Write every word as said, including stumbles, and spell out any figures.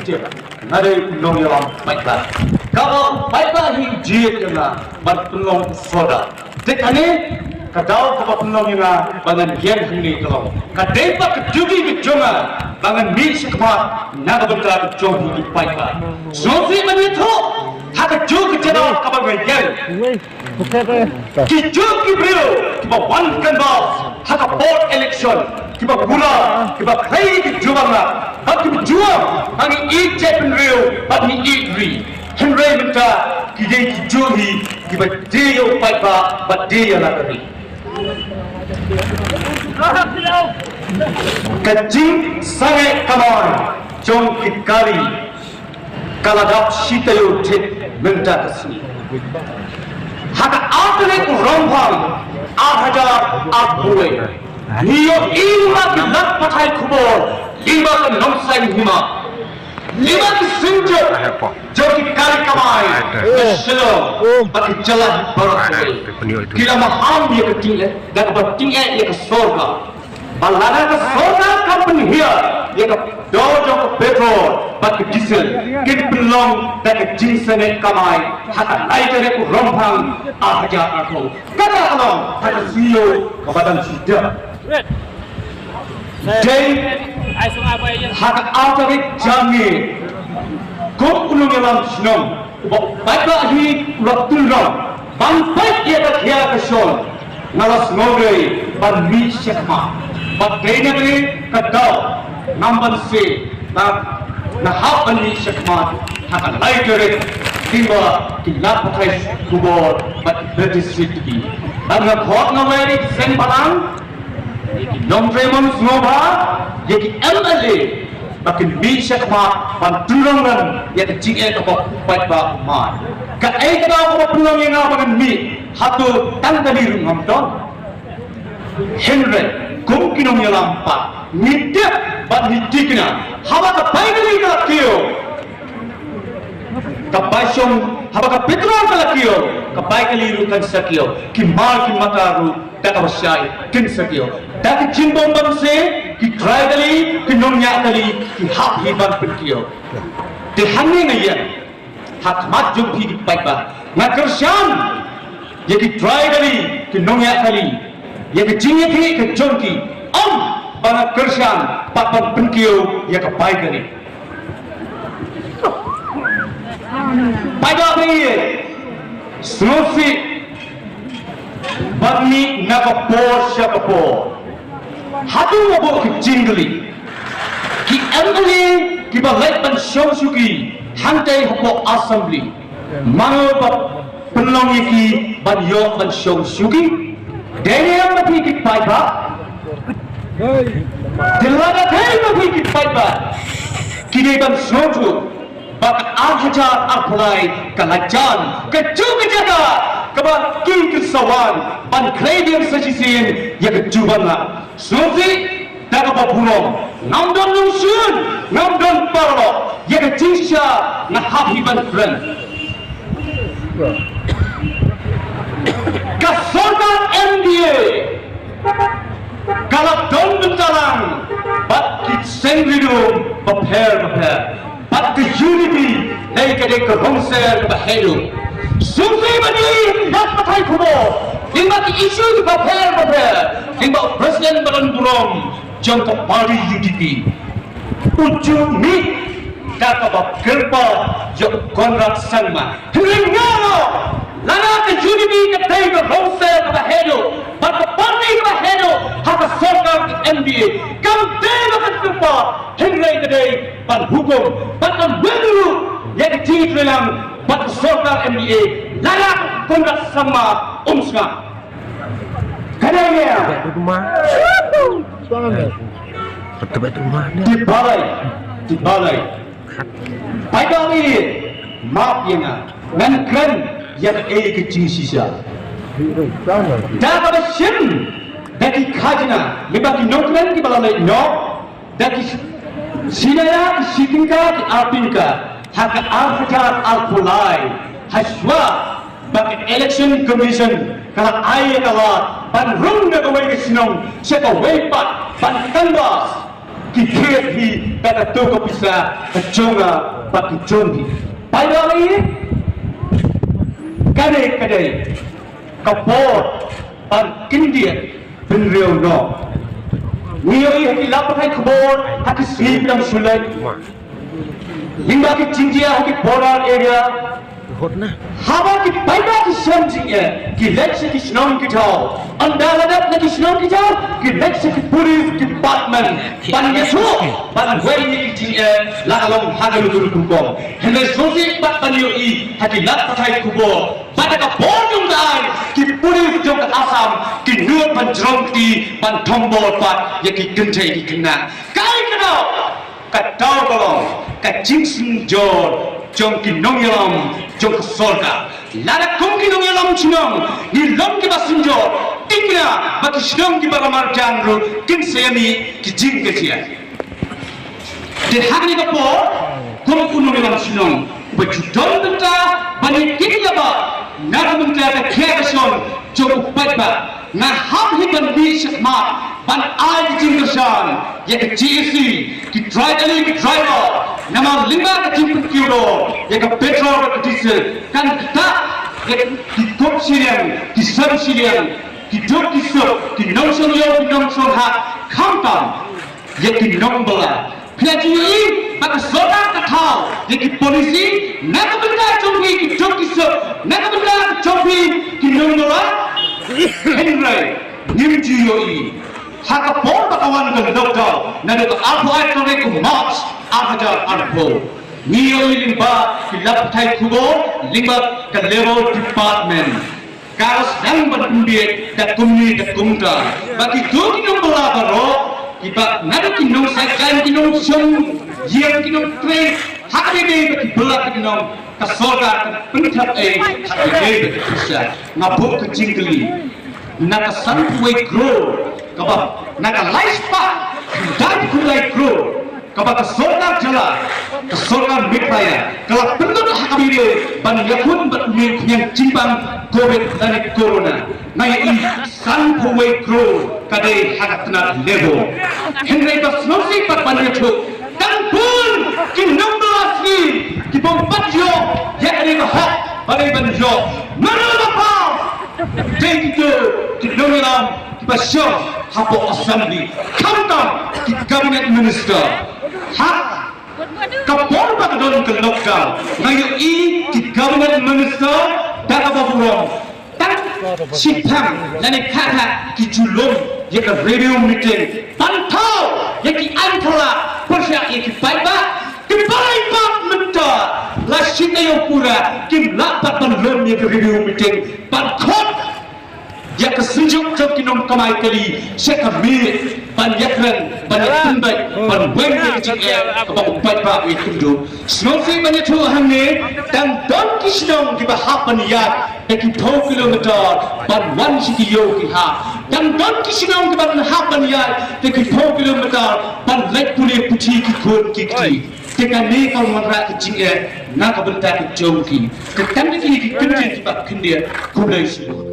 Nga dei u nongïalam paidbah. Kaba u paidbah hi u jied ïa nga ban pynlong u sordar. Te kane ka daw kaba pynlong ïa nga ba ngan ïeng hangne ka long, ka dei pat ka duty ka jong nga ba ngan mih shakhmat na ka bynta ka jong phi ki paidbah. Sngewsih ban ïathuh ha ka juk ka jaka kaba nga ïeng. Ki jong ki briew kiba wan canvass ha ka por election, kiba bura, kiba khlei ki jubab na, bad kiba juang ha ngi ïeit jaitbynriew bad ngi ïeit ri. Hynrei mynta ki dei ki jong hi kiba die ïa u paidbah bad die ïa la ka ri. Ka jingsangeh kamai jong ki kali ka la dap shi taïew thied mynta ka sngi. Ha ka ar tarik u Rymphang ar hajar arphew wei, ngi ïohi lyngba ki lad pathai khubor, lyngba ka Nongsaiñ Hima, lyngba ki synjuk jong ki kali kamai ka Shillong bad ki jylla baroh kawei, ki la maham ïa ka tyngeh, da kaba tyngeh ïa ka sorkar. Ba lada ka sorkar kam pynhiar ïa ka dor jong ka petrol bad ka diesel, kin pynlong da ka jingsangeh kamai ha ka lai tarik u Rymphang ar hajar arphew. Kata ka long ha ka sngi kaba dang shu dep. Dei ha ka ar tarik jong ngi, kum u nongïalam shnong uba u paidbah hi u la pynrem ban peit ïa ka khia ka shon, nga la sngewdei ban mih shakhmat. Bad dei na kane ka daw ngam banse, nga hap ban mih shakhmat ha ka lai tarik, lyngba ki lad pathai khubor bad ki lad pathai TV. Bad nga khot nga wei ïa ki seng bhalang, ïa ki nongtrei mon sngewbha, ïa ki MLA, ba kin mih shakhmat ban pynlong ngan ïa ka jingeh kaba u paidbah u mar. Kaei kaba u pynlong ïa nga ba ngan mih, hato tang kali ruh ngam don. Hynrei kum ki nongïalam pat ngi tip bad ngi thikna, haba ka bai kali ka la kiew, ka bai shong, haba ka petrol ka la kiew, ka bai kali ruh kan sa kiew, ki mar ki mata ruh da kaba shai kin sa kiew. Da ki jingbam bamse, ki trai kali, ki nongñiah kali ki hap hi ban pynkiew. Te hangne nga ïeng ha khmat jong phi ki paidbah, nga kyrshan ïa ki trai kali, ki nongñiah kali, ïa ka jingïakhih ka jong ki. Ym ba nga kyrshan pat ban pynkiew ïa ka bai kali. Paidbah ba ïeit, sngewsih ban mih na ka por sha ka por. Hato nga buh ka jingkylli, ki MLA kiba leit ban shong shuki hangtei hapoh Assembly, mano ba pynlong ïa ki ban ïoh ban shong shuki? Dei ne em ma phi ki paidbah? Te lada dei ma phi ki paidbah, ki dei ban sngewthuh ba ka ar hajar arphew lai ka la jan, ka juk ka jaka kaba ki kin sa wan ban khlei biang sa shisien ïa ka jubab na. Sngewsih, da kaba burom, ngam don nongshun, ngam don paralok, ïa ka jingshisha nga hap hi ban kren. Ka sorkar MDA ka la don bynta lang bad ki seng ri lum bapher bapher, bad ka UDP dei ka dei ka rong ser kaba haduh. Sngewsih ban ïohi ïa ki lad pathai khubor lyngba ki issue kiba pher bapher, lyngba u president ba don burom jong ka party UDP u ju mih da kaba kyrpad ïa u Conrad Sangma. Hynrei nga ong, lada ka UDP ka dei ka rong ser kaba haduh bad ka party kaba haduh ha ka sorkar ka MDA, kam dei ba kan kyrpad, hynrei ka dei ban hukum, ban ym weng ruh ïa ka jingïatreilang bad ka sorkar MDA lada u Conrad Sangma um sngap. Ka dei ne em? Tebet rumah. Tebet rumah ni. Di balei, di balei. Paidbah ba ïeit, map ïa nga, ngan kren ïa kaei ka jingshisha. Da kaba shim da ki khajna, lyngba ki nongkren kiba la leit noh, da ki shi daya, ki shi tyngka, ki ar tyngka ha ka ar hajar arphew lai, hashwa ba ka Election Commission ka la ai ïa ka lad ban rung na kawei ka shnong sha kawei pat ban canvass. Ki thied hi da kato ka pisa ka jong nga bad ka jong phi. Paidbah, kane ka dei ka por ban kyndit bynriew noh. Ngi ïohi ha ki lad pathai khubor ha ki sngi ba dang shu leit, lyngba ki jingjia ha ki border area, haba ki paidbah ki shem jingeh, ki leit sha ki shnong ki thaw. Ynda la dep na ki shnong ki thaw, ki leit sha ki police department ban ïathuh, ban weng ïa ki jingeh la ka long ha ka rukom rukom. Hynrei sngewsih pat ban ïohi ha ki lad pathai khubor ba da ka bor jong ka aiñ, ki police jong ka Assam ki nud ban jrong kti, ban thombor pat ïa ki kynthei ki khynnah. Kaei kano? Kato ka long ka jingsynjor jong ki nongïalam jong ka sorkar. Lada kum ki nongïalam shnong ngi long kiba synjor, thikna ba ki shnong kiba la marjan ruh kin sa ïa mih ki jingkajia. Te ha kane ka por, kum u nongïalam shnong uba ju don bynta ban ïa kit ïa ba na ka bynta ka khia ka shon jong u paidbah, nga hap hi ban mih shakhmat ban ai ka jingkyrshan ïa ka G S T, ki drai kali, ki driver, namar lyngba ka jingpynkiew dor ïa ka petrol bad ka diesel, kan ktah ïa ki kup shiliang, ki sem shiliang, ki duk ki suk, ki nongshong ïew, ki nongshong hat, khamtam ïa ki nongbylla. Phi la ju ïohi ba ka sorkar ka thaw ïa ki policy na ka bynta jong phi ki duk ki suk, na ka bynta jong phi ki nongbylla? Hynrei ngim ju ïohi. Ha ka por ba ka wan ka lockdown naduh ka arphew ar tarik u March ar hajar arphew, ngi ïohi lyngba ki lad pathai khubor, lyngba ka Labour Department, ka la sdang ban pynbiej da kumne da kumta ba kito ki nongbylla baroh kiba naduh ki nongshai khlaiñ, ki nongshong ïing, ki nongtrei, ha kaba ïadei bad ki bylla ki nong, ka sorkar kan pynthep ei ha kaba ïadei bad ki pisa. Nga buh ka jingkylli, na ka sanphew wei klur kaba na ka lai spah khyndai phew lai klur kaba ka sorkar jylla, ka sorkar Meghalaya ka la pynlut ha kaba ïadei ban ïakhun bad u mieng khñiang jingbam Covid lane Corona. Nga ïohi sanphew wei klur ka dei ha ka tnat Labour. Hynrei ba sngewsih pat ban ïathuh, tang bun ki nongbylla sngi ki bym pat ïoh ïa kane ka hok ba dei ban ïoh. Mano ba paw? Dei kito ki nongïalam kiba shong hapoh Assembly, khamtam ki Cabinet Minister. Ha ka por ba ka don ka lockdown, nga ïohi ki Cabinet Minister da kaba burom tang shipang lane khatphang ki ju lum ïa ka review meeting ban thaw ïa ki aiñ pyrshah ïa ki paidbah. Ki paidbah mynta la shi taïew pura kim lah pat ban lum ïa ka review meeting ban khot ïa ka synjuk jong ki nongkamai kali sha ka miet ban ïakren, ban ïakren, ban weng ïa ka jingeh kaba u paidbah u ïakynduh. Sngewsih ban ïathuh hangne, dang don ki shnong kiba hap ban ïaid da ki phew kilometer ban wan sha ki ïew ki ha. Dang don ki shnong kiba hap ban ïaid da ki phew kilometer ban leit pule puthi ki khun ki kti. Te kane ka wanrah ka jingeh na ka bynta ka jong ki. Te tang da kine ki kyntien kiba khyndiat, khublei shibun.